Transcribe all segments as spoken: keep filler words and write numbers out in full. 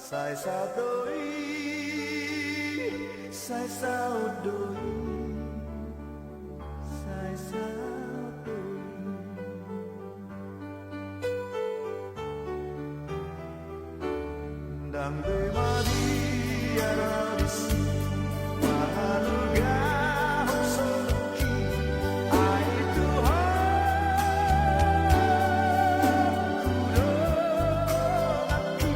Sai saut do i, sai saut do i, sai saut do i. Ndang be mabiar abis manghalughahon soluki, ai Tuhan, hudongaki.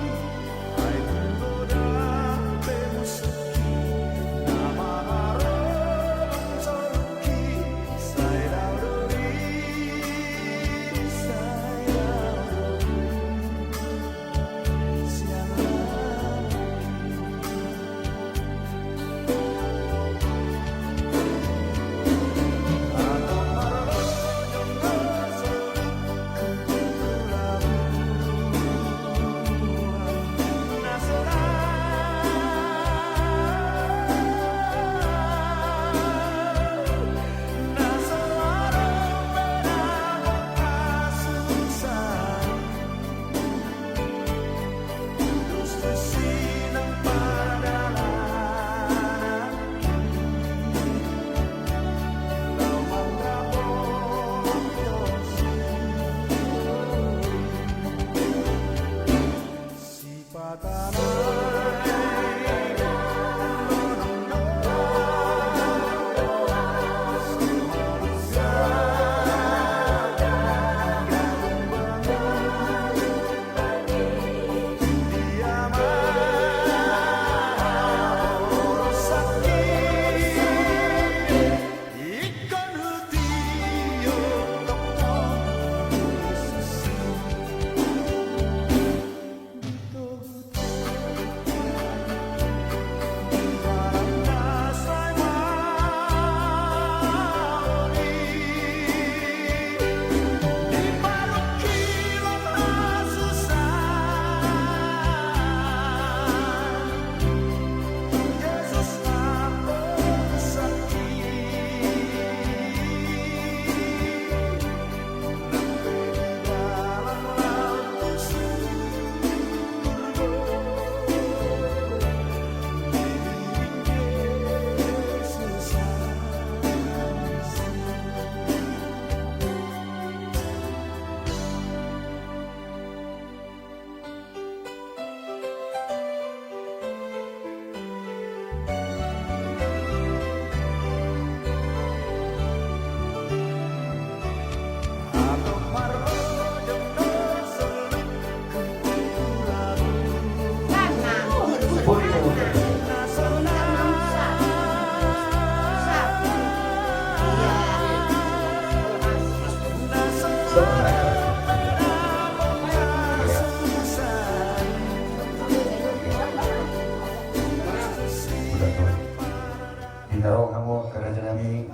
Di na ro hamu angka raja nami,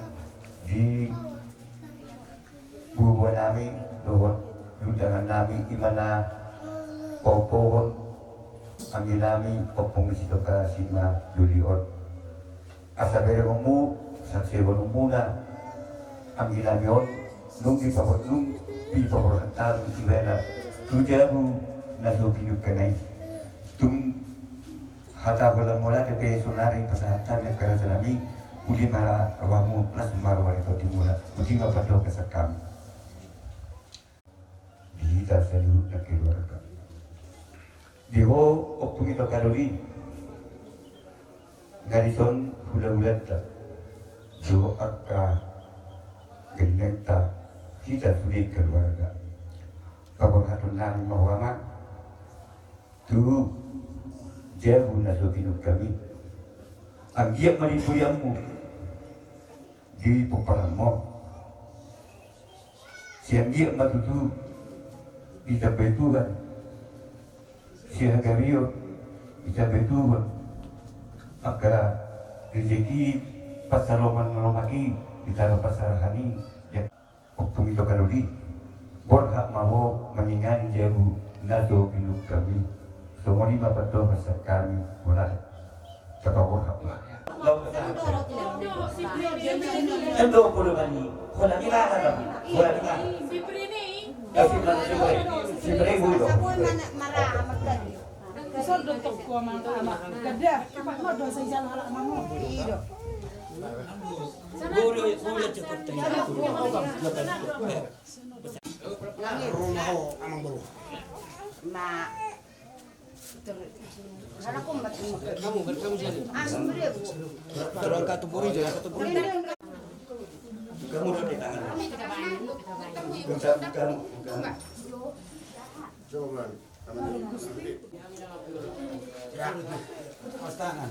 di bubuha nami dohot di undangan nami, i ma na pahophop anggi nami Ompung Sitoka Simanjorang on. Asa berengonmu, saksehononmuna anggi nami on, nunga dipaboa, nunga dipaboa hata ibana tu jabu na so pinungka na i. Tung hata holan mauliate pe sonari pasahat hami angka raja nami, uli ma rohamu, las ma roha ni tondimu. Uji ma pandohan hami. Di hita saluhutna keluarga. Di ho Ompung Sitoka Doli, nga dison hulahulanta, di ho angka gellengta, hita sude keluarga. Paborhaton nami ma ho amang tu jabu na so pinungka mi. Anggiat ma di pudianmu di pomparanmu. Sai anggiat ma tutu ditambai Tuhan sihagabeon, ditambai Tuhan angka rejeki, pansalongan na lomak i, ditamba pansarian i. Ompung Sitoka Doli, borhat ma ho mangingani jabu na so pinungka mi. Songon i ma pandohan hami, mauliate. Tapa borhat ma. Endo polo mani. Holan i ma, holan i ma. Si Prini. Si Prini. Sodot toko amang ama. Gada. Apa mau dosa ijal halak mamu? Iyo. Guru, guru cepat tanya. Rumah ho amang boru. Ma. Ter-, kamu, kamu jadi. Ah, sumber ya, Bu. Terangkat tubuh ini, terangkat tubuh ini. Kamu udah di tangan. Kamu, kamu, kamu. Coba, Bang. Ya. Mas tangan.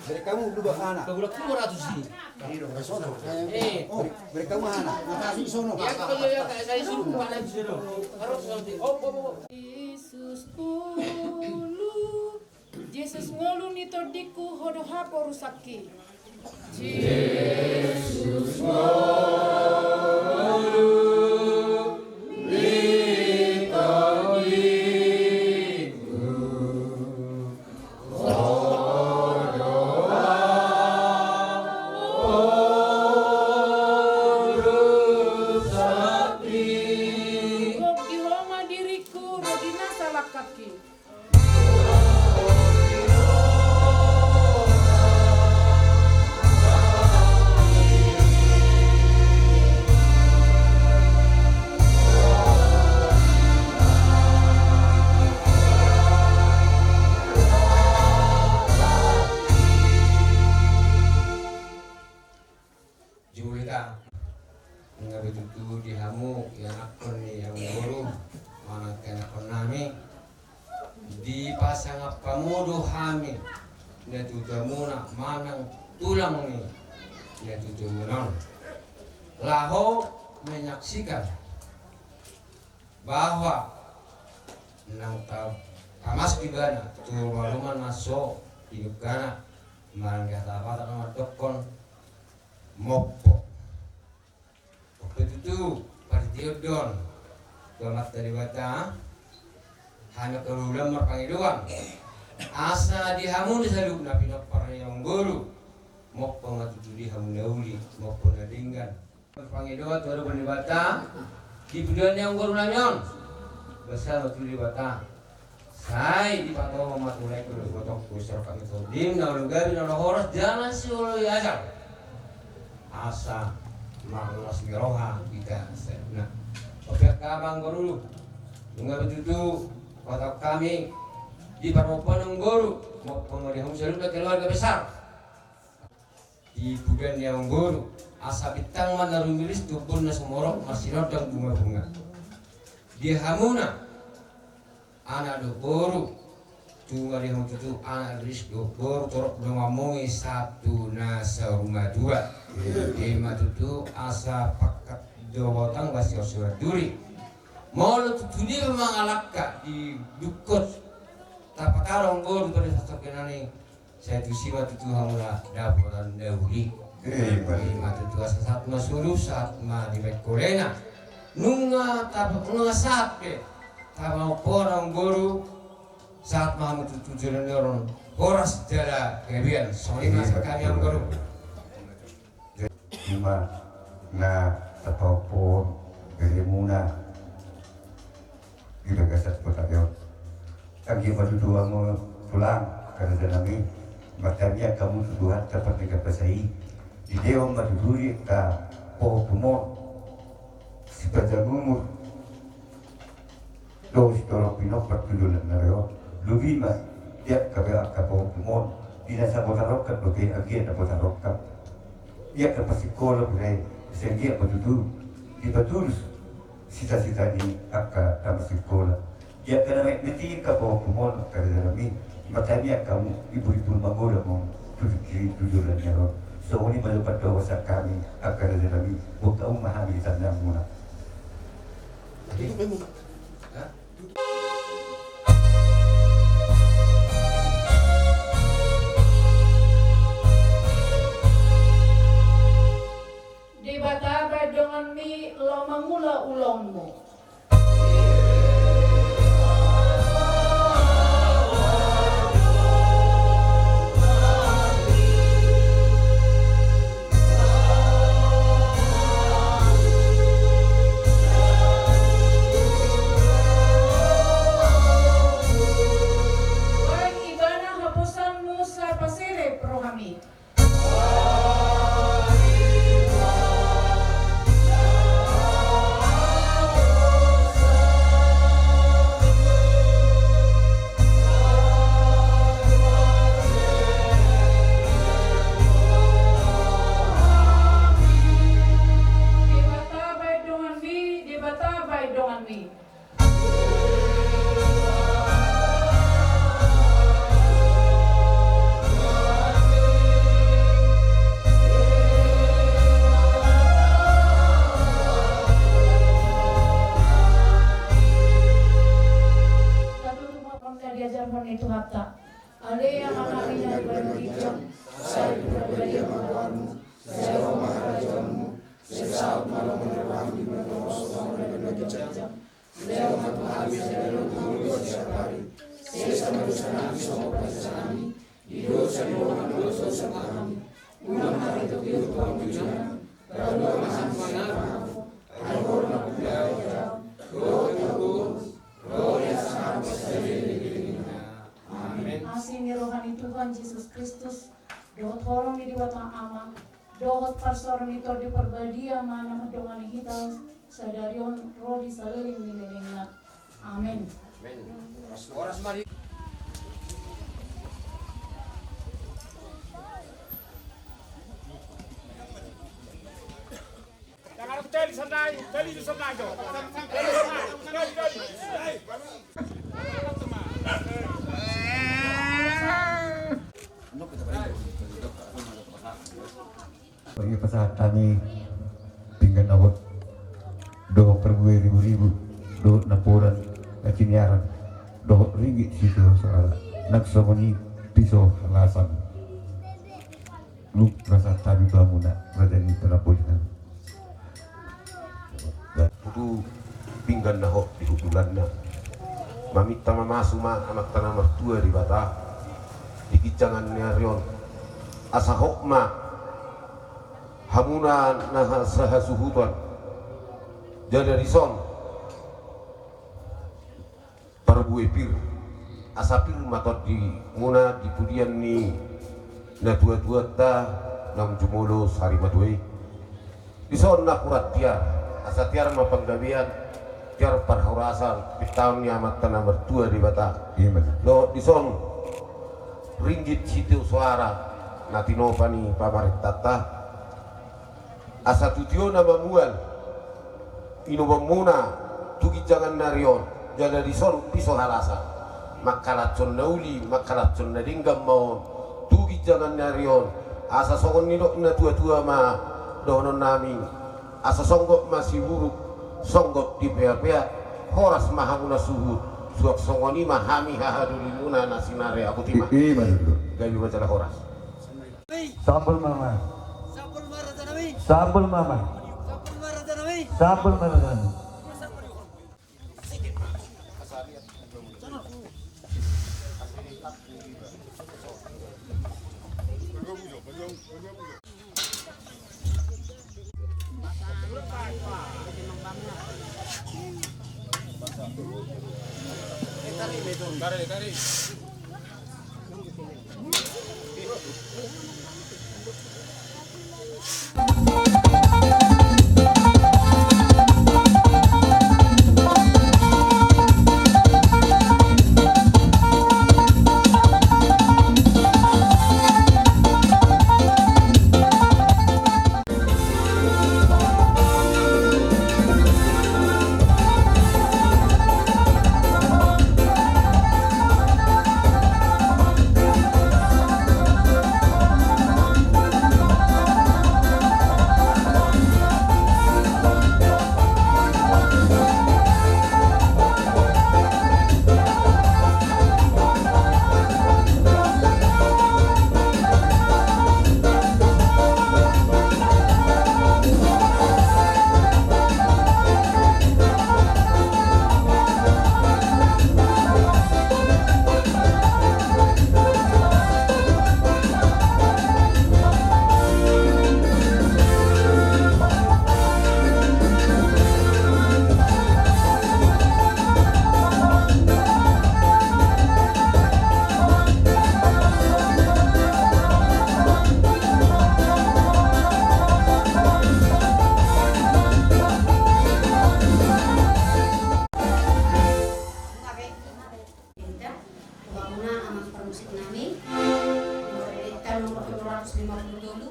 Dari kamu dua anak. Dua ratus sih. Eh. Oh, dari kamu anak. Makasih sono. Ya, kalau ya, saya suruh kemana di sono. Harus nanti. Oh, oh, oh. Jesus ngolu. Jesus ngolu ni tondingku, ho do haporusangki. Jesus ngolu ni tondingku, ho do haporusangki. Gok di ho ma diringku, ro di na salangkangki. Jumolita. Nunga be tutu di hamu ianakhon ni amangboru manang ianakhon nami, dipasangap hamu do hami natuatua muna manang tulang ni natuatua muna on, laho menyaksikan bahwa nang ta-, tamasuk ibana tu rumah-rumah na so di dungkana, manang di hata Batak na mandokkon mompo. Ope tutu, pardidion do on tu Amanta Debata, hami angka ulaon marpangidoan asa di hamu na saluhutna pinompar ni amangboru, mompo ma tutu di hamu na uli, mompo na denggan. Marpangidoan tu Amanta Debata, di pudian ni amangboru nami on, basa ma tutu Debata. Sai dipatolhon ma tu laengku dohot itongku, sian hami tondi na olo gabe, na olo horas, jala sioloi ajal. Asa marlas ni roha hita saluhutna. Ope angka amang boru, nunga be tutu patau hami di parmompoan ni amangboru, mompo ma di hamu saluhutna keluarga besar. Di pudian ni amangboru, asa bintang ma na rumiris, tumbun na sumorop, marsinondang bunga-bunga. Di hamuna anak dohot boru, tung ma di hamu tutu anak riris dohot boru, torop donganmu i sahat tu na saur matua. Ima tutu asa pangkat dohot hutang basi sian duri. Molo tutu dia mangalangka di dungkot, tapataro amangboru pada sasongkinan i. Sai tusi ma tutu hamuna dapotan na uli. Ima tutu asa sahat ma solu, sahat ma di baen holena. Nunga tap-, nunga sahat pe tapamompon amangboru, sahat ma hamu tutu joloan ni ari on horas jala gabean. Songon i ma sian hami amangboru. Ima na tapamompon beremuna di bagasan kota on. Anggiat ma tutu hamu tulang, raja nami, martangiang hamu tu Tuhanta Pardenggan Basa i, dilehon ma tutu di angka pahompu on sipanjang umur. Dohot sitorop pinompar tu joloan ni ari on. Lobi ma di angka, angka pahompu on, di na sabotan rongkap dope anggiat na botan rongkap. Di angka pasikola pe, sai anggiat ma tutu dipatulus sita-sita ni angka na masikola. Di angka na mate-mate i angka pahompu on, angka raja nami, martangiang hamu, ibur-ibur magodang ma on tu joloan ni ari on. Songon i ma dohot pandohan sian hami, angka raja nami, boan hamu ma hami di tangiangmuna. Debata baen donganmi laho mangula ulaonmu. dohot parsaoran ni Tondi Parbadia ma na mandongani hita sadari on ro di saleleng ni lelengna. Amen. Amen. Horas ma di. Pasahat hami pinggan na hot dohot parbue ribu-ribu dohot napuran na siniaran dohot ringgit sitio soara nang songon i piso halasan. Dung pasahat hami tu hamuna raja ni panambolinami. Tutu pinggan na hot di hundulanna. Maminta mamasu ma Amanta na martua Debata di ginjangan ni ari on asa hot ma hamuna na sahasuhuton. Jala dison parbue pir asa pir ma tondimuna di pudian ni natuatuanta naung jumolo sari matua i. Dison na hurang tiar asa tiar ma panggabean, tiar parhorasan, pintaon ni Amanta na martua Debata. Dohot dison ringgit sitio soara na tinopa ni pamarentanta. Asa tu tio na mamual inumonmuna tu ginjangan ni ari on, jala dison piso halasan mangkalashon na uli mangkalashon na denggan ma on tu ginjangan ni ari on. Asa songon nidok ni natuatua ma dohononnami, asa songgop ma siburuk songgop di peapea, horas ma hamuna suhut, suang songon i ma hami hahadolimuna na sinare. Aputi ma. Gabe ma jala horas. Sambal ma amang. Sambal ma amang. Sambal ma amang. Sambal ma amang. Sambal ma amang. Pembangunan aman parmusik nami. Nomor nomor dua ratus lima puluh tolu.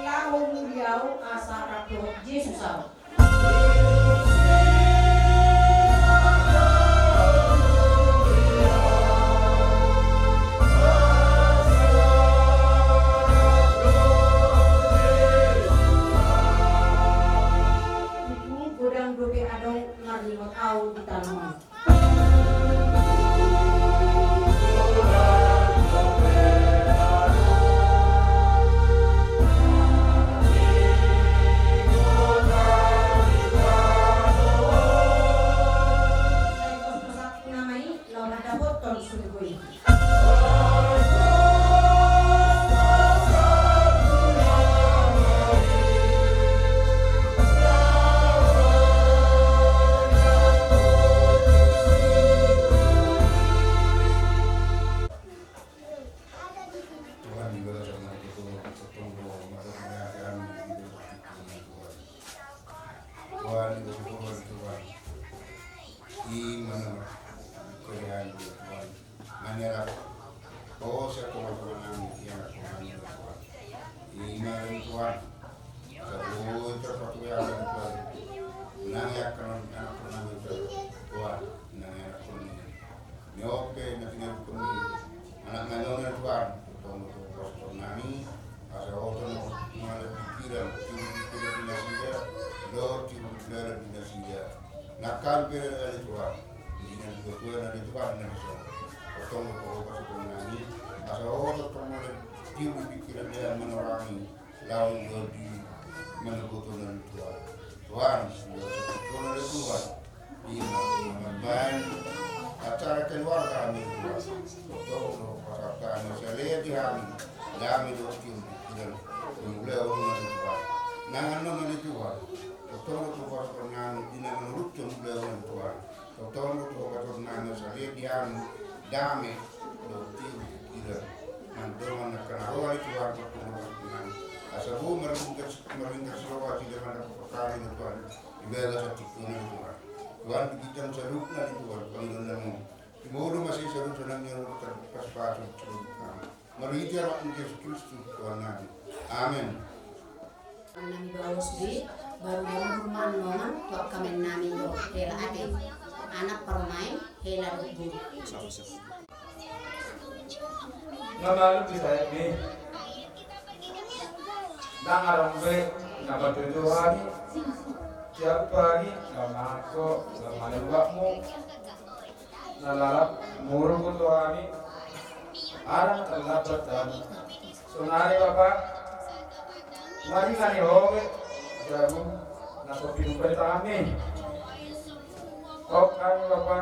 Laho muri au asa rap dohot Jesus au. Godang dope adong marningot au di tano on. Tuhan, Tuhan, Tuhan. I ma na marhite Tuhan, Tuhan. Manera Ho sian tongatonganami, ianakhonnami, Tuhan. I ma, Tuhan, asa boi tarpatupa hami, Tuhan, nang angka anakhonnami, Tuhan, nang anakhonnami. Niope na tinadinghon anaknami on, Tuhan, tongtong do hupasahatonnami, asa Ho do na mangala pikiran, tiur pikiran ni nasida, dohot tiur pikiran ni nasida. Nangkin pe ale Tuhan, di na dua-dua na di Tuhan na di son. Tongtong do hupasahatonnami, asa Ho do tongtong mangala tiur pikiran ni manorang i. Lalu di mana kota na di Tuhan. Tuhan, Tuhan, Tuhan. Iya, mambaen acara keluarga hami, Tuhan. Tongtong do pasahat hami, saleleng di hami. Dame dohot tiur pikiran. Mangula on na di Tuhan. Nang annon na di Tuhan. Tongtong do pasahat hami, di na manurut mangula on na di Tuhan. Tongtong do hupasahat hami, saleleng di hami, dame dohot tiur pikiran. Nang dongan na kana roha di Tuhan, tongtong do hupasahat hami. Asa boi marlingkas, marlingkas roha nasida mandapot hami, Tuhan. Di bagasan tingki on, Tuhan. Tuhan, di ginjang saluhutna, Tuhan, pangidoannami on. Molo masa i saluhutna nang i, ro tarpasupasu saluhutna. Marhite Roham, Jesus Kristus, Tuhannami. Amen. Nami baos di, baru baru manongan tu angka amannami do, hela ate. Anak parumaen, hela dohot boru. Nga malum di saemi. Ndang adong be na patuju hami. Tiap hami na mangan ho, na mangan uakmu. Na lalap muruk tu hami. Arang terlambat hami. Sonari Bapa, mari nani ho be jabu na so pinumpa di tanganmi. Hok hami Bapa.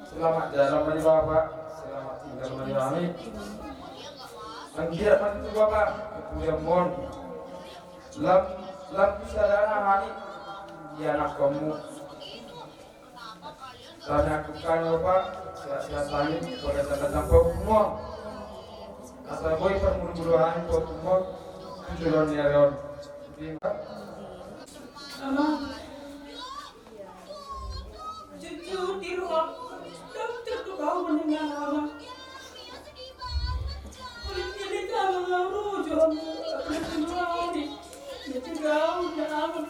Selamat jalan ma di Bapa. Selamat tinggal ma di hami. Anggiat ma tutu Bapa, pujianmon. Lam, lam bisa dana hami ianakhonmu. Tangan hami Bapa, sehat-sehat hami, poda tanda tampa hukum on. Asa boi parmulu-mulu hami hukum on, tu joloan ni ari on. Ama. Jujur di roham, dang tertukau mendengar ama. Kulit-kulit ama ngaruh, jom, kulit-kulit ama. Jujur di roham, ama.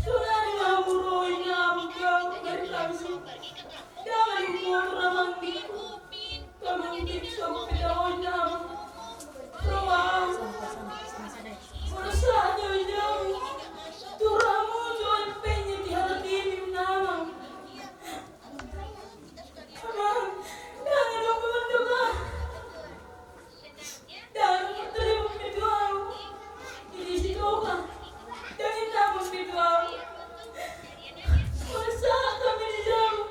Sonari ma muroi na mangkau dari kami. Jangan muroi na mangkau. Kami mungkin sobat kita oi na. Roham. Mursa aja jauh. Turamu jual penye di hati ini nama. Amang, jangan lupa mendoa. Dang terima pitu au. Ini si Toga. Dang inna pun pitu au. Masa kami di jauh.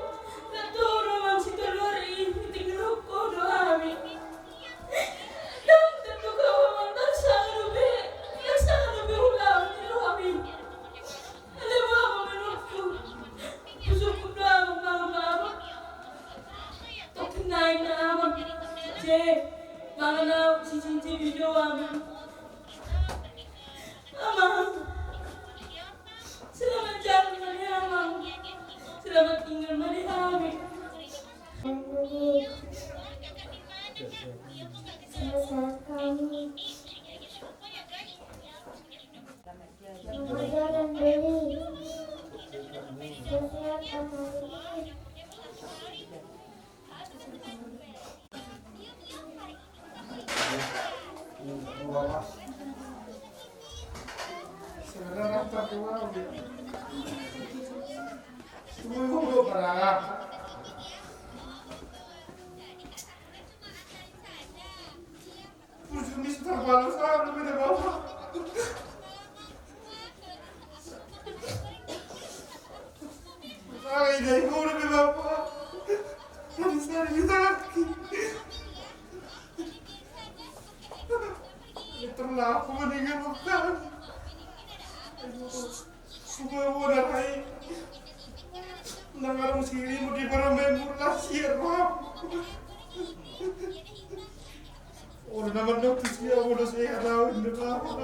Na toro mang si keluar ini tinggal rokok doa kami. Dang tentu kau mang tak sanggup be. Tak sanggup be ulang di rohami. Ada apa menurutku? Busuk kuda aku malam-malam. Tokin naik na amang. Je, mangan au si cincin hijau amang. Amang. Selamat jalan ma di amang. Selamat tinggal ma di amang. Sehat-sehat kami. Semoga dan beri. Sehat-sehat kami. Ujung ni setar balas, ah, udah beda bawah. Ai, dai guru be bapa. Tadi saya ditaki. Terlaku meninggal bukan. Semua modal ai. Nang ada musiri mau di barang memur lah siar bapa. Olo nama dokter sia, olo sehat au, inda bapa.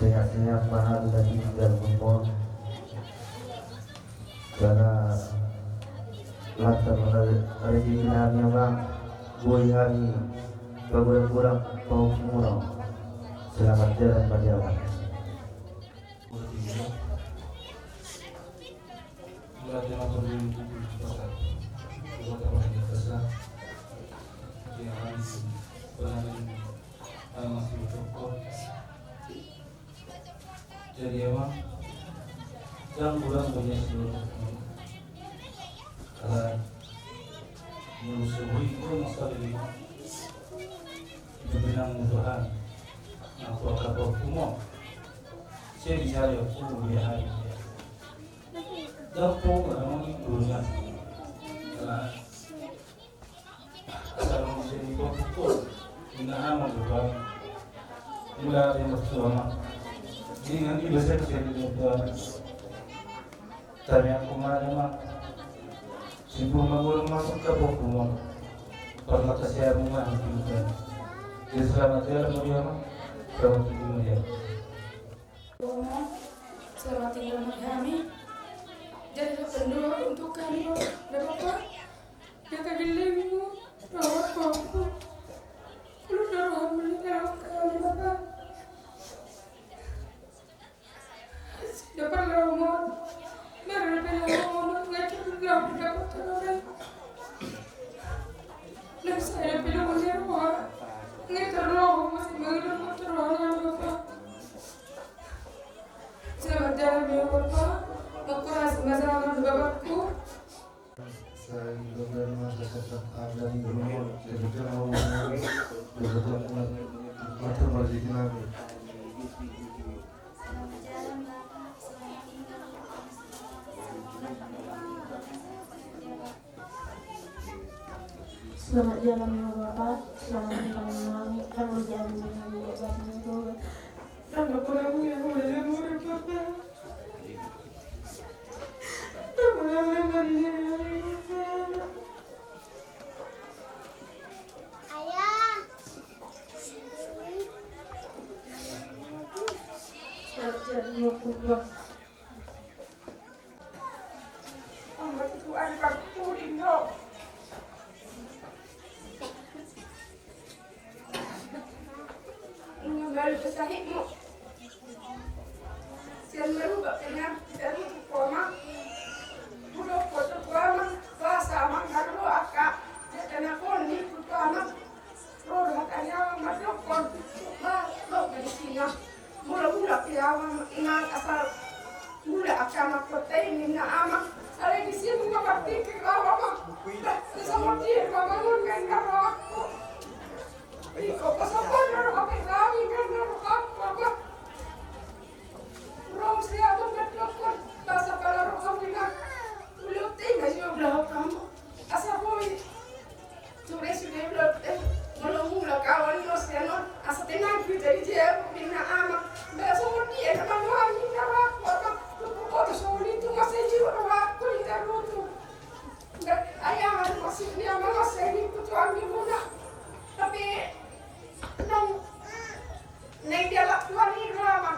Sehat-sehat ma hami na tinggal, Amang. Jala lancar ma na rejeki nami, Amang. Boi hami pagodang-godang pahompu muna. Selamat jalan ma di Amang. Jadi, Amang, jangan kurang banyak seluruh. Ala molo so boi ho masa di, di benang mudahan. Nah, aku akan berkumau. Saya dicari aku lebih hari. Jangan kurang, Amang, itu, ya. Ala Asal muse ni pokok. Ina ama lupa. Mula ada yang bersuama. Jadi nanti biasa bisa di lupa. Tapi aku mana, Amang? Sibuk mangurung masuk ke pokok, Amang. Perlu kesiapan, Amang, gitu. Jadi selamat jalan, Amang. Selamat tinggal, Amang. Selamat tinggal, Amang, kami. Jadi pendoa untuk kami, Bapak. Jaga gellengmu, rawat Bapa. Lu dah roham meninggalkan Bapa. Dapat lama. Mari dapat lama, ngajak lama dapat lama. Ada pilu muni roha. Ngetor roha masih mengidur motor roha na bapa. Selamat jalan ya bapa. Mengkuras masalah bapakku. Saya juga masa tetap ada di rumah. Saya juga mau. Saya juga mau. Tetap rezeki lagi. Selamat jalan ya Bapak. Selamat jalan ya Bapak. Kamu jangan mengganggu Bapak itu. Karena kurang yang udah murah Bapak. Kamu yang Ayah. Sian marubak pe na, sian marubak pe na. Molo podo tu amang, bahasa amang na ro angka, dia kena koni tu amang. Ro do hata ni amang mandokkon, ba, ba, ba, di singa. Molo mulak pe amang, na asal mulak angka anak kota i ninna amang. Alai di singa partingki ro amang. Bah, di sama dia amang on ninna ro aku. Iko, pasamponna roha pe hami, ninna rohangku, bah. Ro muse amang mandokkon, bahasa pala roha pe na. Ulaon te ma jolo ulaon hamu. Asa boi. Ture sude ulaon te. Molo mulak ahu annon sian on, asa tenang hita di jabu ninna amang. Bah songon dia na manoan ninna rohangku amang. Tung huboto songon i tung asa i jolo rohangku ninna ro tung. Ayah, maksudnya mama saya ikut suami muna. Tapi nang nang dia lakukan ini mama.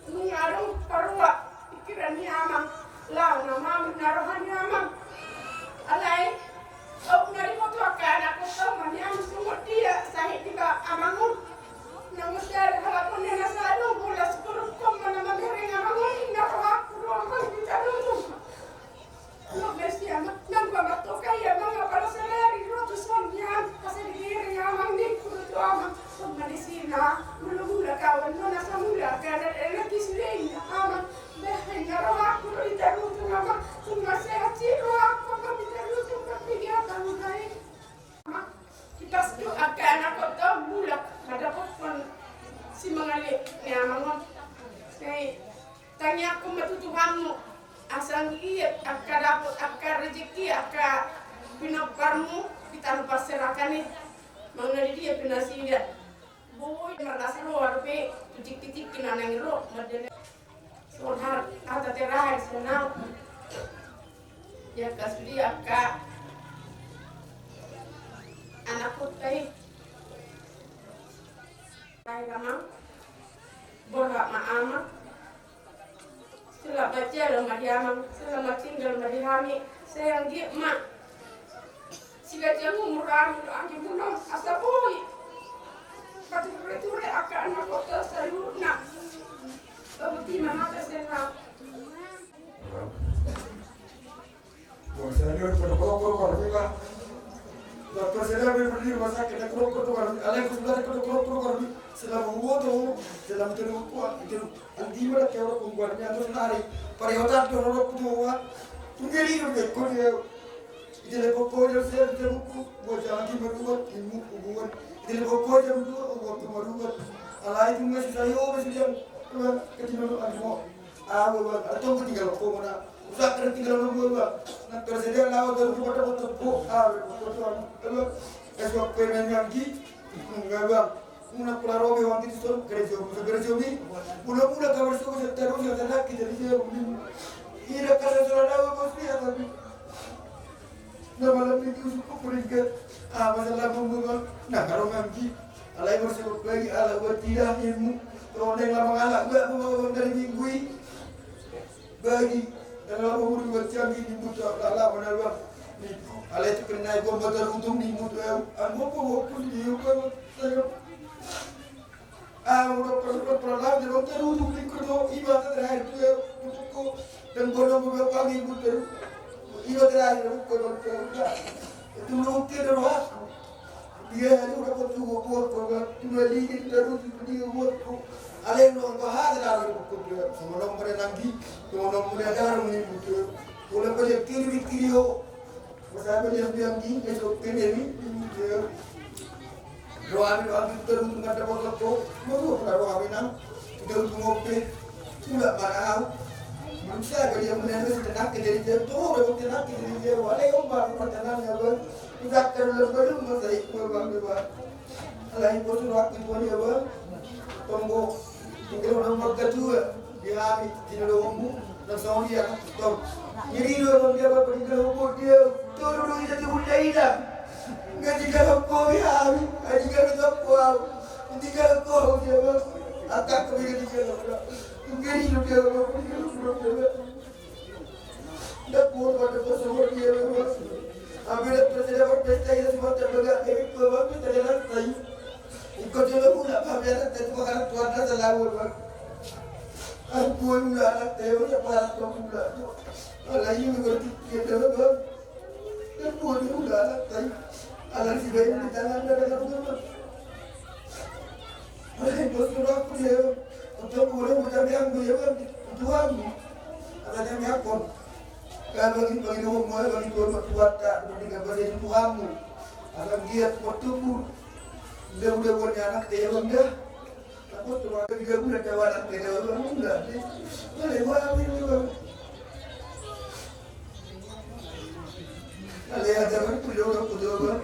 Nunga adong parua pikiran ni amang. Laho na mamut na roha ni amang. Alai au na diboto angka anakku tau ma ni amang songon dia sahit di ba amang on. Nang mesti ada halak on na sadong bolas turut koma na mamereng amang on ninna rohangku do amang di tarutung. Nang besi amang, nang ba matokai amang, apala sadari ro tu son nian, asa dibereng amang ningku do tu amang. Songon i sina, mula-mula kawan nona samula, kada enak isudei amang. Bah, ninna rohangku do di tarutung amang. Cuma sehat si rohangku amang di tarutung, tapi dia tahu baik. Amang, ipas tu angka anak on tau mulak, madapothon simangalit ni amang on. Sai Tangiangku ma tu Tuhanmu, asa anggiat angka dapot angka rejeki angka pinomparmu di tano parserahan i, manang na di dia pe nasida. Boi marlas roha dope tu tingki-tingki na naeng ro mandele. Songon hata terakhir sian au. Di angka sude angka anak huta i. Baik amang. Borhat ma amang. Selamat jalan ma di amang, selamat tinggal ma di hami. Sai anggiat ma siganjang umur hami dohot anggi muna on asa boi pature-ture angka anak huta saluhutna. Baboti ma hata sian au. Wah, saya ni udah pada korok-korok korok, Pak. Lah, pas saya udah berdiri rumah sakit, ada korok-korok korok. Alai, aku sebenarnya pada korok-korok korok. Selama gua tuh, selama itu gua kuat, itu. Nanti mana kayak orang pembuatnya, terus lari. Pada otak tuh, orang tuh, wah. Tunggu di rumah, kau dia. Itu lepo kau dia, saya dia buku. Buat jangan di meruat, ilmu hubungan. Itu lepo kau jam dua, waktu meruat. Alai, itu masih saya, masih jam. Tuhan, kecil dulu, aku mau. Ah, bang, ada tong tinggal kau mana? Usah kena tinggal dulu, bang. Nah, tersedia lawan dari rumah dapat tepuk. Ah, betul, bang. Halo. Es waktu main yang di. Enggak, bang. Muna pula robe wanti tu son, gereja, gereja mi. Mula-mula kabar suku seterus yang tenak kita di dia. Ira kada salah dawa bos dia tapi. Na malam minggu suku peringkat. Ah, masalah pembunuhan. Nah, kalau ngaji. Alai bersebut bagi ala buat tidak ilmu. Kalau ada yang lama ngalak gua pembunuhan dari minggu ini. Bagi. Dan lama umur buat siang ini butuh lama nalwa. Alai itu kena gua motor untung di mutu. Anggo pembunuhan di gua. Ah, udah pernah pernah lah, dia bilang terus tuh ikut tuh, iba terakhir tuh ya, ikut tuh, dan bodoh gue bilang kami ikut terus, iba terakhir ikut terus, ya. Tulung ke do rohasku. Dia hari udah kau tunggu buat kau kan. Tulah lili kita dulu dia buat kau. Alai no kau hati dari kau dia. Sama nomor yang lagi. Sama nomor yang ada orang ini butuh. Kalau kau lihat kiri kiri ho. Masa apa dia bilang di esok kene ni. Rohami, rohami terus mengadakan waktu. Mau kau rohami nang. Dia untuk ngopi. Udah mana au. Manusia kau dia menang terus tenang ke diri dia. Tuh udah tenang ke diri dia. Wale ombak tenang ya bang. Udah terlalu belum masa itu bang bang. Alai bos waktu itu ya bang. Tunggu. Tinggal orang berketua. Di hami, di lombu, na songon dia, tong. Jadi, lu emang dia apa, di dalam lombu, dia, tuh, dulu, dia, dia, dia, dia. Nggak, di dalam lombu, ya, hami. Nggak, di dalam lombu, au. Di dalam lombu, dia, bang. Angkat ke dia, di dalam lombu. Nggak, di dalam lombu, di dalam lombu, dia, bang. Nggak, gua pada pas sama dia, bang. Ambil, terus dia, bang, pesta, ya, semua terbengak, ya, gua, bang, kita jalan, tai. Ingkon jolo mula pameran te tu makanan tuan na salalu ma. Ampun mula anak te mula parat ma mula tu. Alai ingkon berpikir dalam bang. Ampun mula anak te. Alai si bayi di tangan na dalam rumah. Alai bos tu aku dia. Untuk boleh macam yang dia bang. Tuhan. Ada yang yakon. Kan bagi bagi rumah bagi tuan tuan tak berdiri pada Tuhanmu. Akan giat bertumbuh. Udah udah buat anak te bang dah. Aku tuh ada tiga bulan kawan anak te bang dah. Boleh buat apa ini bang? Kalau ya zaman kuliah orang kuliah bang.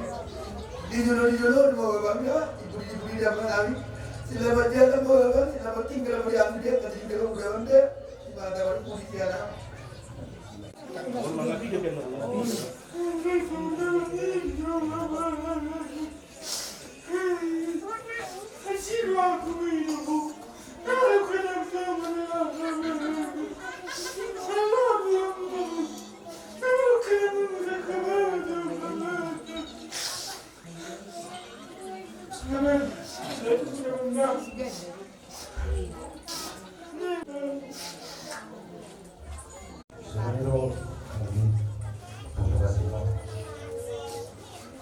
Di jolo di jolo di bawah bang ya. Ibu di ibu di zaman kami. Selamat jalan bawah bang. Selamat tinggal bawah bang dia. Kasih tinggal bawah bang dia. Selamat jalan kuliah. Sumiro, kami, terima kasih, Bang.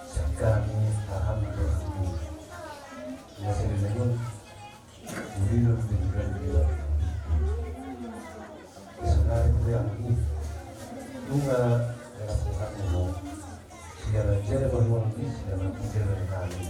Sekarang ini, alhamdulillah. Masih di sini, sumiro, sumiro. Sebenarnya itu yang ini. Juga, ya, Tuhan, ya, Bang. Segala jere berjuang di segala jere kami.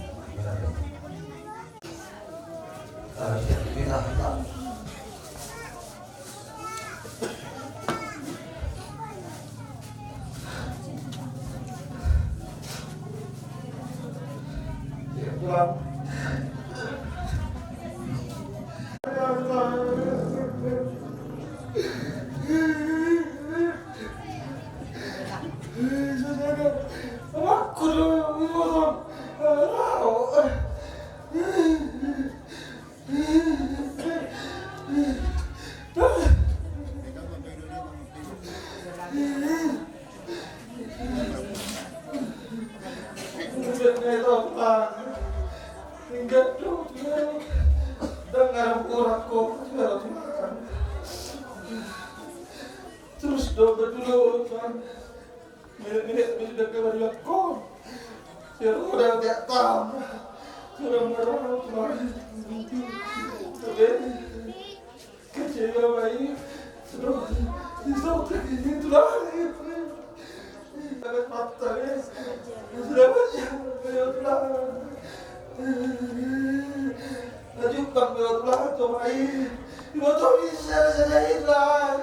Terus do berdua, Tuhan. Mirip-mirip, mirip dengan kabar yang kau. Sudah tiap tahun. Sudah merah, Tuhan. Oke. Kecewa, Pak. Terus, di saat ini, Tuhan. Sangat patah, ya. Sudah banyak, ya, Tuhan. Lanjutkan, ya, Tuhan, Tuhan. Ibu, Tuhan, bisa, bisa, Tuhan.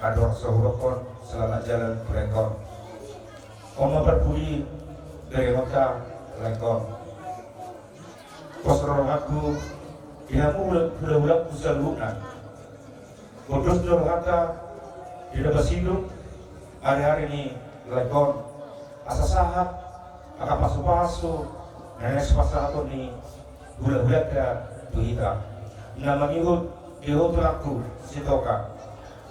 Andor so hudokkon selamat jalan tu Lengkon. On ma parpudi dari hota Lengkon. Pos rohangku di hamu hula-hulangku saluhutna. Bodos do rohanta di na pasidung ari-ari ni Lengkon. Asa sahat angka pasu-pasu Na naeng pasahaton ni hulahulanta tu hita na mangihut di ho tulangku Sitoka.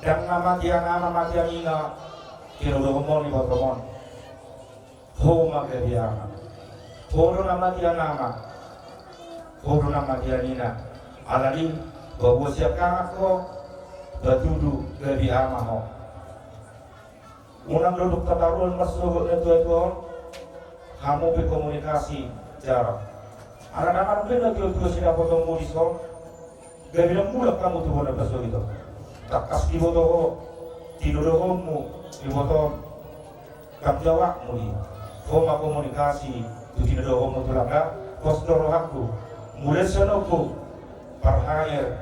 Ndang na mate anakna, mate anakna, tinodohon on ibotom on. Ho ma gabe ama. Ho do na mate anakna, ho do na mate anakna. Alani paboa sian anak ho, batudu gabe ama ho. Unang do dok tataruhon marsogot na tuatua on. Hamu pe komunikasi jala. Ala ndang adong be na tuatua sidapotonmu dison. Gabe ndang mulak hamu tu bona pasogit on. Tangkas diboto ho, tinodohonmu ibotom. Tanggung jawabmu i. Ho ma komunikasi tu tinodohonmu tulang da. Pos do rohangku. Mula songon on, parhair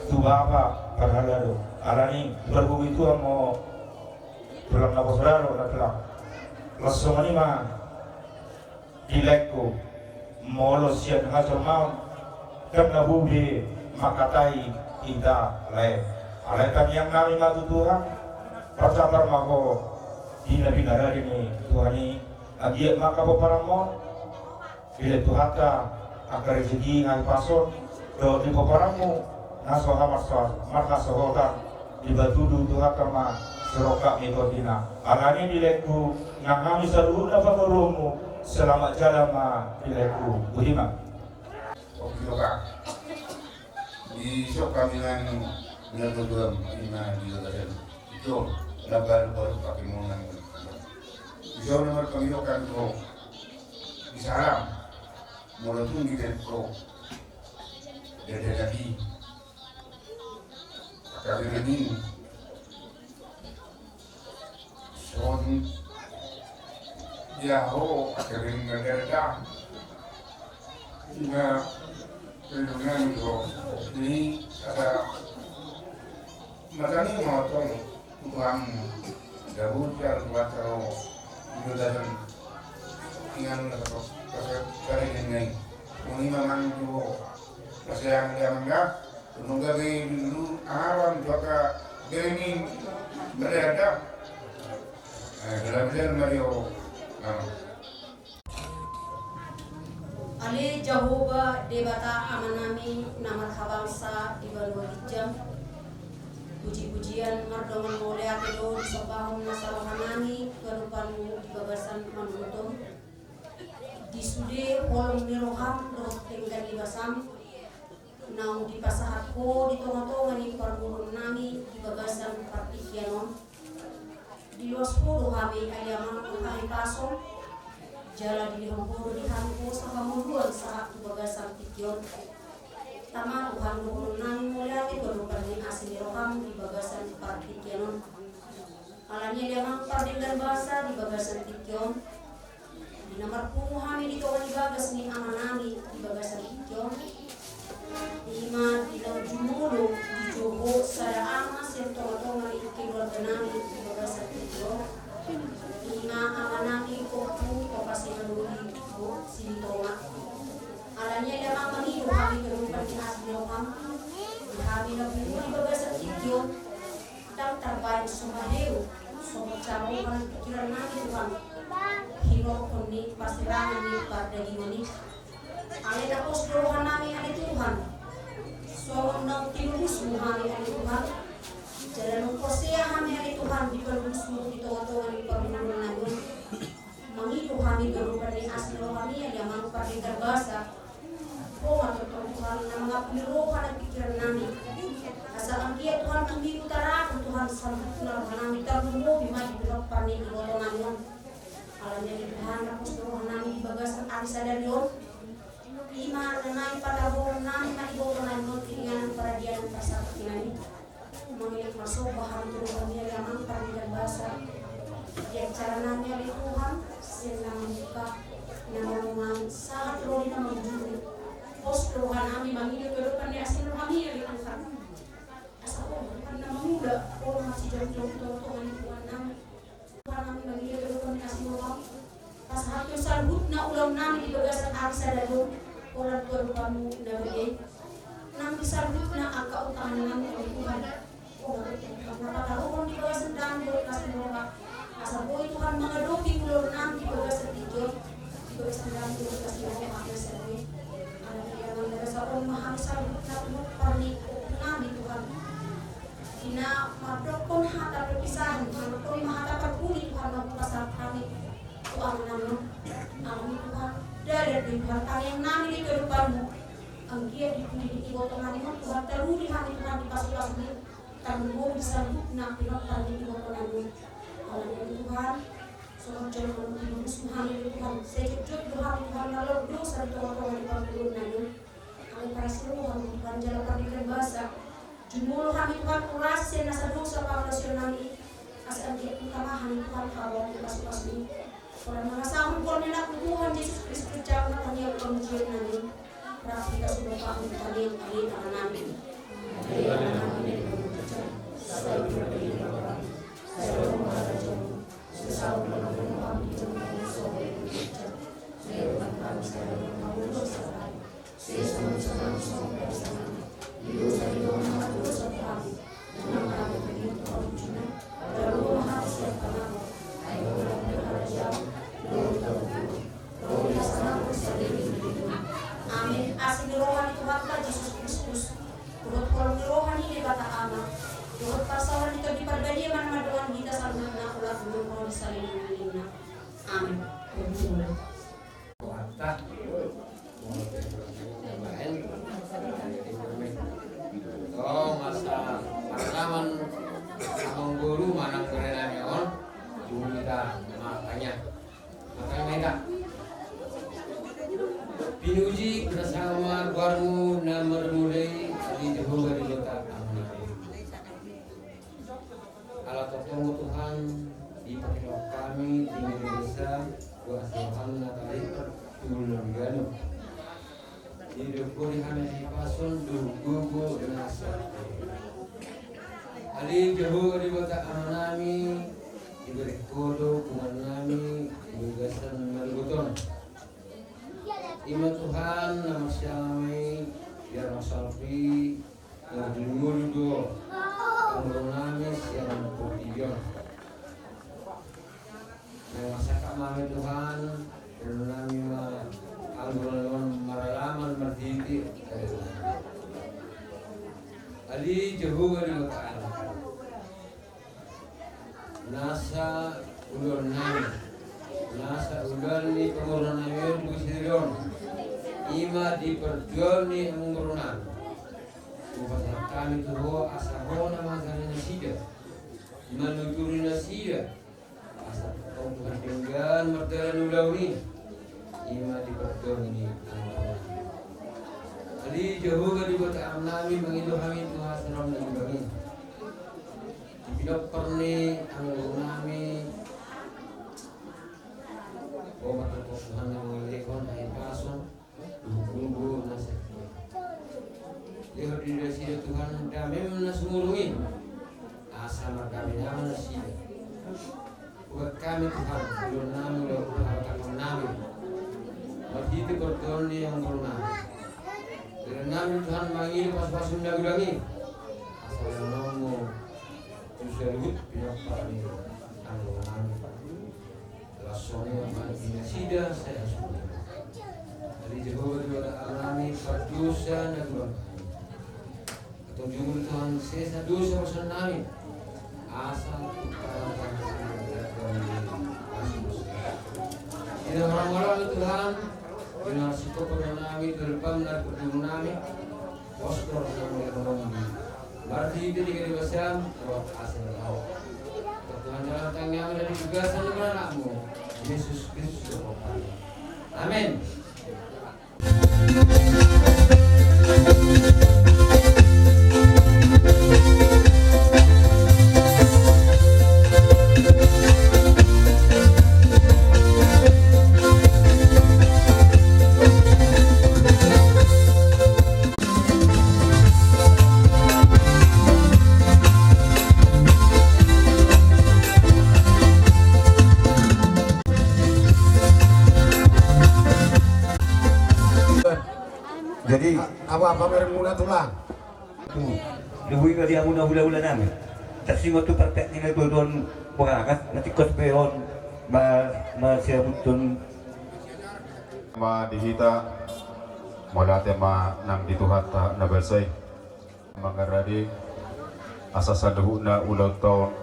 tu bapa parhalado. Alani parbubutuan mo tulang na poso dalo na tulang. Laos songon i ma di laengku, molo sian hajolmaon ndang na boi be mangkatai hita lae. Alai tangiang nami ma tu Tuhan, parsabar ma ho di na pinarade ni Tuhan i. Anggiat ma angka pomparanmu on dilehon Tuhanta angka rejeki, hahipason dohot di pomparanmu na so hamarsoas marhasohotan. Dipatudu Tuhanta ma sirongkap ni tondina. Alani di laengku nang hami saluhutna pamoruonmu, selamat jalan ma di laengku. Boti ma. Oke, oke. Di sop kami nang nang tuduam ima di bagasan. Itu na baru baru pakai mau nang. Di sop nomor kami okan ko. Di salam. Molo tung di tempo. Dada dadi. Kami nang ini. Son. Dia ho, akhirnya nggak ada. Nga, perlindungan ko. Ini ada. Matani motong. Tuhan. Daud dan kuat kalau. Itu datang. Ingat lah. Pas kali ini. Ini memang itu. Pas yang dia menggak. Nung gabe dulu aharon tu angka bere ni bere ada. Eh, dalam jalan Mario. Nah. Ale Jahowa Debata Amanami na marhabangsa di banua ginjang. Puji-pujian mardongan mauliate do disombahon nasa rohanami tu adopanmu di bagasan manurut on. Di sude holong ni roham dohot denggan ni basam. Naung dipasahat ho di tonga-tonga ni parngoluonnami di bagasan partingkian on. Diloas ho do hami ale Amang tu hahipason, jala dilehon ho do di hami hosa hamuliaon sahat tu bagasan tingki on. Tama Tuhan dohononnami mauliate tu adopan ni asi ni roham di bagasan partingkian on. Alani i ale Amang pardenggan basa di bagasan tingki on. Di na marpungu hami di tonga ni bagas ni amanami di bagasan tingki on. Ima di na jumolo dijou ho sada ama sian tonga-tonga ni keluarganami di bagasan tingki on. Ima amanami Ompu Topa Simanjuntak Silitonga. Alani i ale Amang mangido hami tu adopan ni asi ni roham. Di hami na pungu di bagasan tingki on. Ndang tarbaen so maheu, so mansai roha nang pingkirannami Tuhan. Hinorhon ni parsirangan ni pardagingon i. Alai na pos do rohanami ale Tuhan. Songon naung tinobusmu hami ale Tuhan. Jala naung porsea hami ale Tuhan di panobusmu di tonga-tonga ni parngoluonnami on. Mangido hami tu adopan ni asi ni roham i ale Amang pardenggan basa. Ho ma tongtong Tuhan na mangapuli roha nang pingkirannami. Asa anggiat Tuhan tung diutarakan Tuhan saluhutna rohanami tarlumobi ma di pinompar ni ibotonami on. Alani i ale Tuhan na pos do rohanami di bagasan ari sadari on. Ima na naeng pataruhonnami ma di ibotonami on tu inganan paradianan parsatongkinan i. Mangido marsomba hami tu adopanmi ale Amang pardenggan basa. Di acara nami ale Tuhan, sian na mamungka, na mangulahon sahat ro di na mangujungi. Pos do rohanami mangido tu adopan ni asi ni rohami ale Tuhan. Asa Ho ma Tuhan na mangula, Ho ma sijouon-jouon tu tonga-tonga ni Tuhan nami. Tuhan nami mangido tu adopan ni asi ni roham. Pasahathon saluhutna ulaonnami di bagasan ari sadari on, holan tu adopanmu na badia i. Nang di saluhutna angka utang nami ale Tuhan. Ho ma Tuhan na pataruhon di bagasan dame dohot las ni roha. Asa boi Tuhan mangadopi ulaonnami di bagasan tingki on. Di bagasan dame dohot las ni roha. Saluhutna pinompar ni ompungnami Tuhan, di na mandokkon hata perpisahan, mandokkon ma hata parpudi Tuhan, na hupasahat hami tu amanami on. Alani Tuhan, dalan do i Tuhan, tangiangnami do i tu adopanmu. Anggiat di pudi ni ibotonami on Tuhan, taruli hami Tuhan di pasupasumi. Tarlumobi saluhutna pinompar ni ibotonami on. Alani i Tuhan, songon jolma na tinodoshon hami do Tuhan, sai jotjot do hami Tuhan mangalo dosa di tongatonga ni parngoluonnami on. Alai parasi roha Tuhan jala pardenggan basa, jumolo hami Tuhan urasi sian nasa dosa pangalaosionnami i. Asa anggiat hutama hami Tuhan habaon ni pasupasumi. Holan mangasahon goar ni anakmu Tuhan Jesus Kristus jala na tangihon pamujionnami on. Rap hita suda pamuji. Amen. Amen. Amen. Amin. Asi ni roha ni Tuhanta Jesus Kristus, dohot holong ni roha ni Debata Ama, dohot parsaoran ni Tondi Parbadia ma na mandongani hita saluhutna, ulaon ro di saleleng ni lelengna. Amin. Rohanta. Oh, masa partaman amang boru manang berenami on, jumita matanya. Matanya mega. Pinuji bersama goarmu na marmula i, ale Jahowa Debata Amanami. Ala tongtong Tuhan, dipakilok hami di media massa, goar ni roham na tarikot tu ulaon ganup. Didok hami hahipason dohot gogo na sahali. Ale Jahowa Debata Amanami, dibereng Ho do punguan nami di bagasan marugot on. Ima Tuhan na marsialam i, biar masalpi, na marmulu do amang boru nami sian portibi on. Naeng marsangkap ma hami Tuhan, boru nami ma amang boru nami on maralaman marhite. Ale Jahowa Debata Amanami. Nasa ulaon nami, nasa ulaon ni pamoruon nami on di sadari on, ima di parjual ni amang boru nami. Hupasahat hami tu Ho asa Ho na mangajari nasida, manuturi nasida, asa tongtong Tuhan denggan mardalan ulaon i. Ima di parjual ni amang boru nami. Ale Jahowa Debata Amanami, mangido hami tu hasonangan na godang i. Di pinompar ni amang boru nami, Ho ma tongtong Tuhan na mangalehon hahipason, dohot gogo na sahali. Lehon di nasida Tuhan damem na sumurung i, asa mardame damang nasida. Hubahen hami Tuhan, ulaon nami, ulaon parhatahon nami, marhite parjualan ni amang boru nami. Lehon nami Tuhan mangido pasupasum na godang i, asa lehononmu tu saluhut pinompar ni amang boru nami. Laos songon i ma di nasida sai hasuhuton. Ale Jahowa Debata Amanami, pardosa na godang hami. Antong jumolo Tuhan sesa dosa dosa nami. Asa tu paradaton nami. Di na marhahamaranggi Tuhan, di na singkop nami, di na pamnar nami, pos do nami. Marhite di gede basam, roh asal roh. Tuhan dalam tangan dari tugasan anakmu, Yesus Kristus. Amin. Jadi, apa, apa mereng muna tulang? Tu, luhut ma di hamu na hulahula nami. Tarsongon tu parpeak ni na tuatua on, boha kas, na tingkos pe on, ma, masiabuthon. Ma di hita, Mauliate ma nang di Tuhanta na basa i. Mangarade asa saluhutna ulaonta on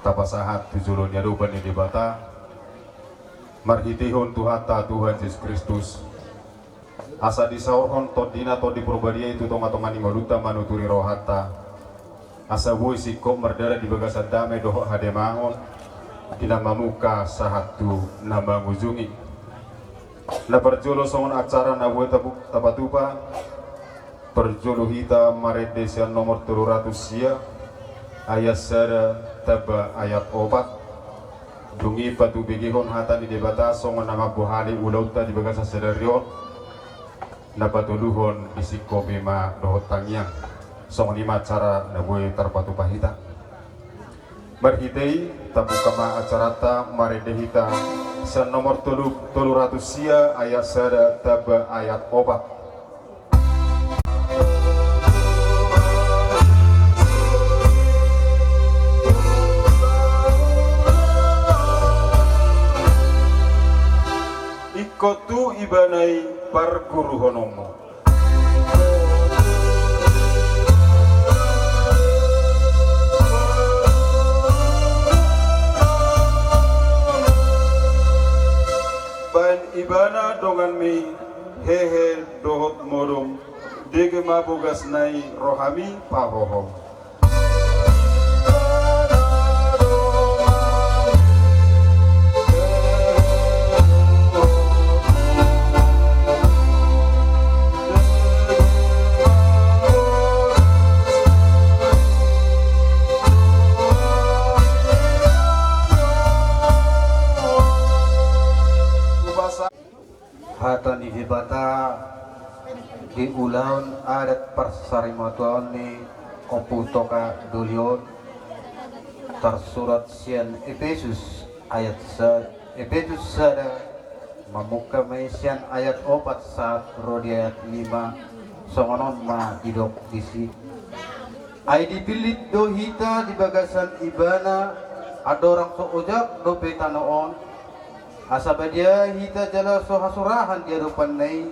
tapasahat tu jolo ni adopan ni Debata marhitehon Tuhanta Tuhan Jesus Kristus, asa disaorhon TondiNa Tondi Parbadia i tu tongatonga ni ngolunta manuturi rohanta, asa boi singkop mardalan di bagasan dame dohot hademahon di na mamungka sahat tu na mangujungi. Na parjolo songon acara na boi tapu-, tapatupa, parjolo hita marende sian nomor tolu ratus sia ayat sada tamba ayat opat. Dung i patubegehon hata ni Debata songon na mambohali ulaonta di bagasan sadari on, na patoluhon disingkopi ma dohot tangiang. Songon i ma acara na boi tarpatupa hita. Marhite i, tabuka ma acaranta, marende hita sian nomor tolu, tolu ratus sia ayat sada tamba ayat opat. Ingkon tu Ibana i parguruhononmu. Baen Ibana donganmi hehe dohot modom, dege ma bogasna i rohami pahohom. Hata ni Debata di ulaon adat parsarimatuaon ni Ompu Toga Doli on, tarsurat sian Epesus ayat sa-, Epesus sada, mamungka ma i sian ayat opat sahat ro di ayat lima, songon on ma didok disi. Ai dipillit do hita di bagasan Ibana, andorang so ojak dope tano on, asa badia hita jala so hasurahan di adopanna i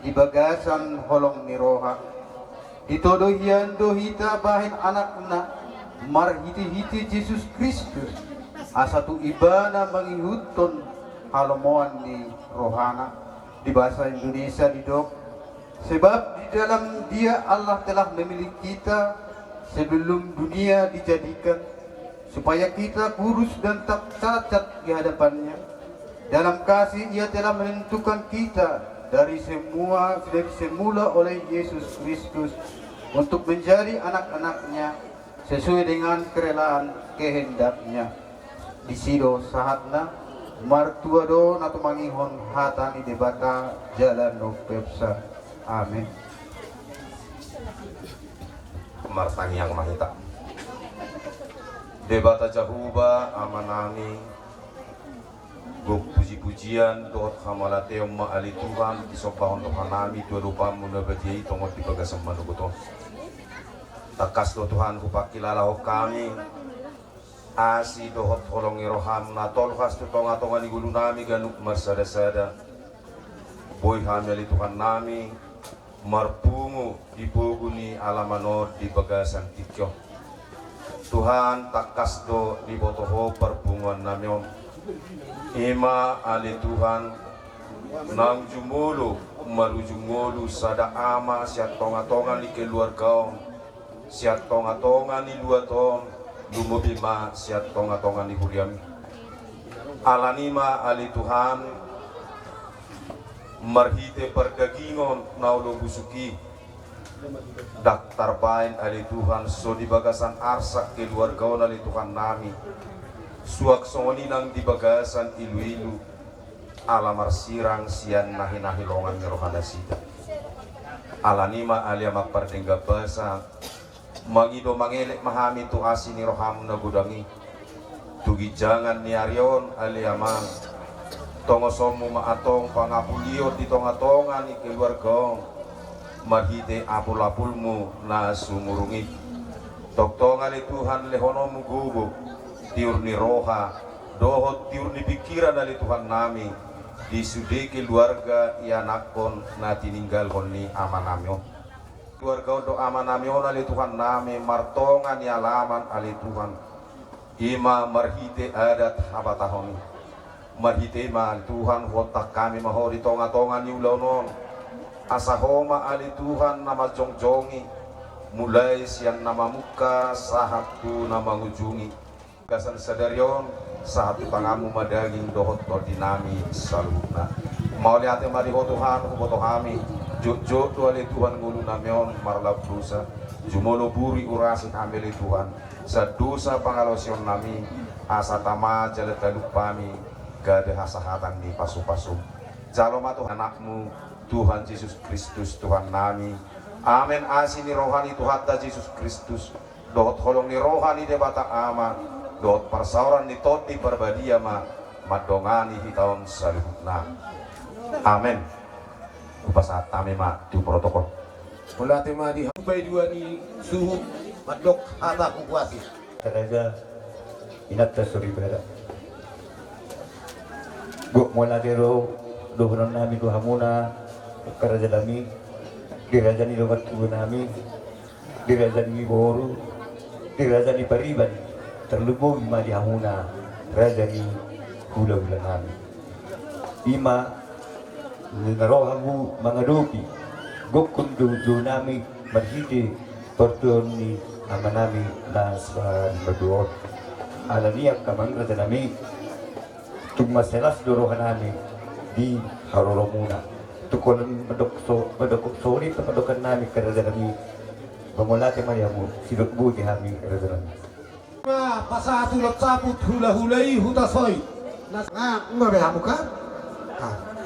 di bagasan holong ni roha. Ditodo hian do hita bahen anakna marhitehite Jesus Kristus, asa tu Ibana mangihuthon halomoan ni rohana. Di bahasa Indonesia didok, sebab di dalam Dia Allah telah memilih kita sebelum dunia dijadikan, supaya kita kudus dan tak cacat di hadapan-Nya. Dalam kasih Ia telah menentukan kita dari semua, dari semula oleh Yesus Kristus untuk menjadi anak-anak-Nya sesuai dengan kerelaan kehendak-Nya. Disi do sahatna. Martua do na tumangihon hata ni Debata jala na umpeopsa. Amen. Martangiang ma hita. Debata Jahowa, Amanami, gok pujipujian dohot hamauliateon ma ale Tuhan disombahon rohanami tu adopanmu na badia i tongon di bagasan manogot on. Tangkas do Tuhan hupangkilalahon hami asi dohot holong ni roham na tolhas tu tongatonga ni ngolunami ganup marsadasada. Boi hami ale Tuhannami marpungu di pogu ni alaman on di bagasan tingki on. Tuhan, tangkas do diboto Ho parpunguannami on. I ma ale Tuhan, naung jumolo marujung ngolu sada ama sian tongatonga ni keluarga on, sian tongatonga ni luat on, lumobi ma sian tongatonga ni huriami. Alani ma ale Tuhan, marhite pardagingon na olo busuk i, ndang tarbaen ale Tuhan so di bagasan arsak keluarga on ale Tuhannami, suang songon i nang di bagasan iluilu, ala marsirang sian nahinahi longan ni rohanasida. Alani ma ale Amang pardenggan basa, mangido mangelek ma hami tu asi ni roham na godang i. Tu ginjangan ni ari on ale Amang, tongosonmu ma antong pangapulion di tongatonga ni keluarga on, marhite apulapulmu na sumurung i. Tongtong ale Tuhan lehononmu gogo, tiur ni roha dohot tiur ni pingkiran ale Tuhannami, Di sude keluarga ianakhon na tininggalhon ni amanami on. Keluarga on dohot amanami on ale Tuhannami martonga ni alaman ale Tuhan. I ma marhite adat habatahon i. Marhite i ma ale Tuhan huontak hami ma Ho di tongatonga ni ulaon on. Asa Ho ma ale Tuhan na manjongjongi, mulai sian na mamungka sahat tu na mangujungi. Gasan sadari on, sahat tu tanganmu ma daging dohot tondinami saluhutna. Mauliate ma di Ho Tuhan, huboto hami, jotjot do ale Tuhan ngolunami on marlaok dosa. Jumolo buri urasi hami ale Tuhan, sian dosa pangalaosionnami, asa tama jala talup hami gabe hasahatan ni pasupasum. Jalo ma Tuhan Anakmu, Tuhan Jesus Kristus Tuhannami. Amen. Asi ni roha ni Tuhanta Jesus Kristus, dohot holong ni roha ni Debata Ama, dohot parsaoran ni Tondi Parbadia ma mandongani hita on saluhutna. Amen. Hupasahat hami ma tu protokol. Mauliate ma di hamu paidua ni suhut mandok hata huhuasi. Raja, inanta soripada. Gok mauliate do dohononnami tu hamuna, rajanami, di raja ni dongan tuanami, di raja ni boru, di raja ni pariban, tarlumobi ma di hamuna raja ni hulahulanami. I ma na ro hamu mangadopi gokhon dohononnami marhite partuaon ni amanami na saduahon. Alani i angka amang rajanami, tung mansai las do rohanami di haroromuna. Tung holan mandok so, mandok songon i pandokkannami, angka rajanami. Mauliate ma di hamu, sidok boti hami rajanami. Ma pasahat ulos saput hulahula i Hutasoit. Na, nunga be hamu kan?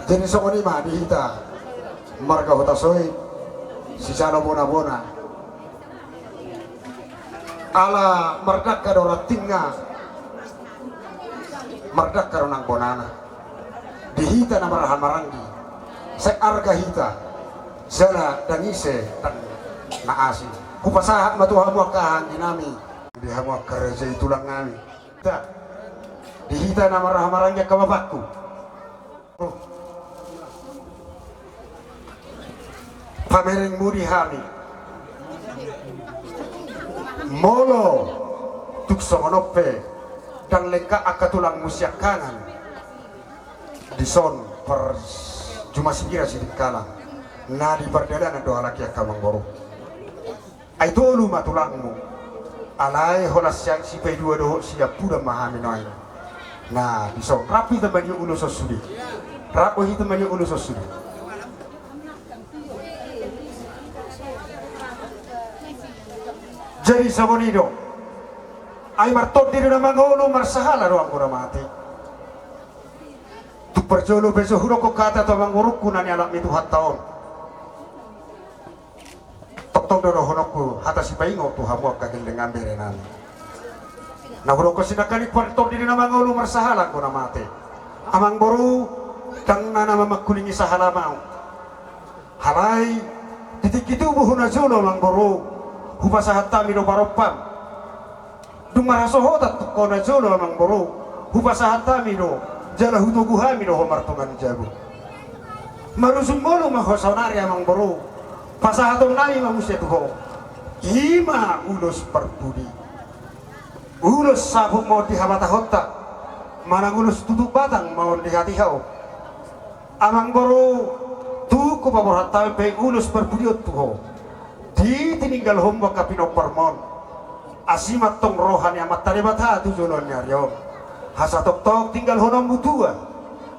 Jadi songon i ma di hita marga Hutasoit, sisalo bonabona. Ala mardangka do rantingna, mardangka do nang bonana. Di hita na marhahamaranggi, sai arga hita, jala dang ise dang na asing. Hupasahat ma tu hamu angka hahaangginami, di hamu angka raja i tulangnami. Di hita na marhahamaranggi angka bapangku, pamereng mudi hami. Molo tung songon on pe dang lengkap angka tulangmu siangkangan, dison parjuma sibira sidingkalang, na di pardalanan do halak i angka amangboru. Ai tolu ma tulangmu. Alai holan sian Sipaidua dohot Siampudan ma hami nuaeng. Na dison rap hita manjou ulos on sude. Rap hita manjou ulos on sude. Jadi songon i do. Ai martondi do na mangolu, marsahala do anggo na mate. Tung parjolo pe jo hudokkon hata tu amangborungku na nialap ni Tuhanta on. Tongtong do dohononku hata sipaingot tu hamu angka gellengami berenami. Na hudokkon sinangkaning partondi do na mangolu, marsahala anggo na mate. Amangboru, dang na na mamangkulingi sahala ma au. Alai di tingki tubu ho najolo amangboru, hupasahat hami do parompam. Dung marhasohotan tung ho najolo amangboru, hupasahat hami do, jala hutogu hami do ho martongan jabu. Marujung ngolu ma ho saonari amangboru, pasahatonnami ma muse tu ho. I ma ulos parpudi. Ulos saput ma on di habatahonta, manang ulos tutup batang ma on di hatiha on. Amangboru, tung hupaborhat hami pe ulos parpudion tu ho. Di tininggalhonmu angka pinomparmon. Asi ma antong roha ni Amanta Debata tu joloan ni ari on. Asa tongtong tinggalhononmu tua.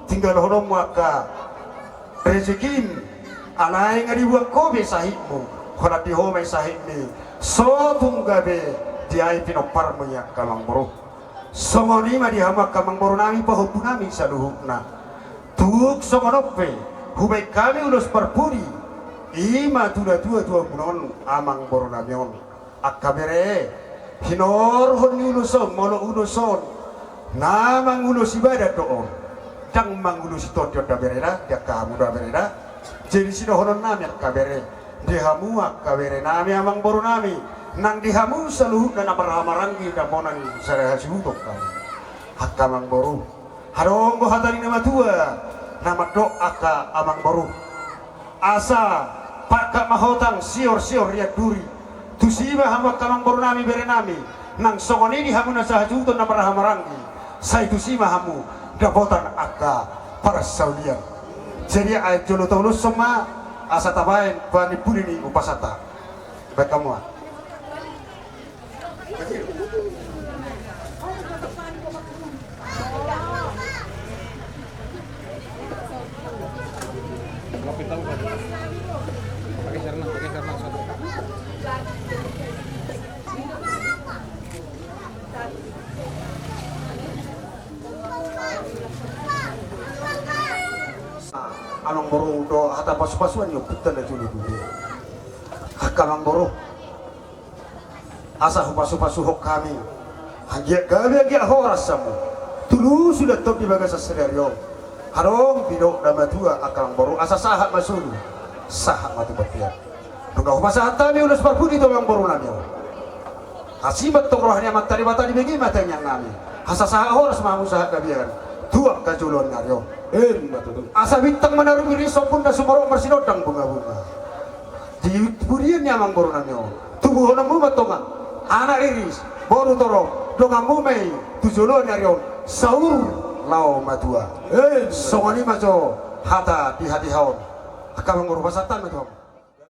Tinggalhononmu angka rejekim. Alai nga dibuat ho be sahitmu. Holan di ho ma i sahitmi. So tung gabe diae pinomparmu i angka amangboru. Songon i ma di hamu angka amangborunami pahombunami saluhutna. Tung songon on pe, hubaen hami ulos parpudi, i ma tu natuatua muna on amangborunami on. Angka bere, hinorhon ni ulos on, molo ulos on, na mangulosi badan do on. Dang mangulosi tondi on da bere da, di angka hamu da bere da. Jadi sidohononnami angka bere. Di hamu angka berenami amangborunami, nang di hamu saluhutna na marhahamaranggi na monang sada hasuhuton hami. Angka amangboru, adong do hata ni na matua, Na mandok angka amangboru, asa pangkat ma hotang, sior-sior rian duri. Tusi ma hamu angka amangboru nami, bere nami, nang songon i di hamu na sahasuhuton na marhahamaranggi, sai tusi ma hamu dapotan angka parsaulian. Jadi aek jolo taulushon ma, asa tabaen panimpuli ni upasanta. Baen hamu ma. Amangboru, do hata pasupasuan ni ompunta na jolo dulu. Angka amangboru, asa hupasupasuhon hami, anggiat gabe anggiat horas hamu. Tulushu do antong di bagasan sadari on. Adong didok na matua, angka amangboru, asa sahat ma solu, sahat ma tu bontean. Nunga hupasahat hami ulos parpudi tu amangboru nami on. Asi ma antong roha ni Amanta Debata dibege ma tangiang nami, asa sahat horas ma hamu, sahat gabe tu angka joloan ni ari on. Emma tutu. Asa bintang ma na rumiris, ombun na sumorop marsinondang bungabunga. Di pudian ni amangboru nami on, tubuhononmu ma antong anak riris, boru torop, donganmu ma i tu joloan ni ari on, saur laho matua. Emma. Songon i ma jo hata di hatiha on. Angka amangboru, pasahat ma tu hamu.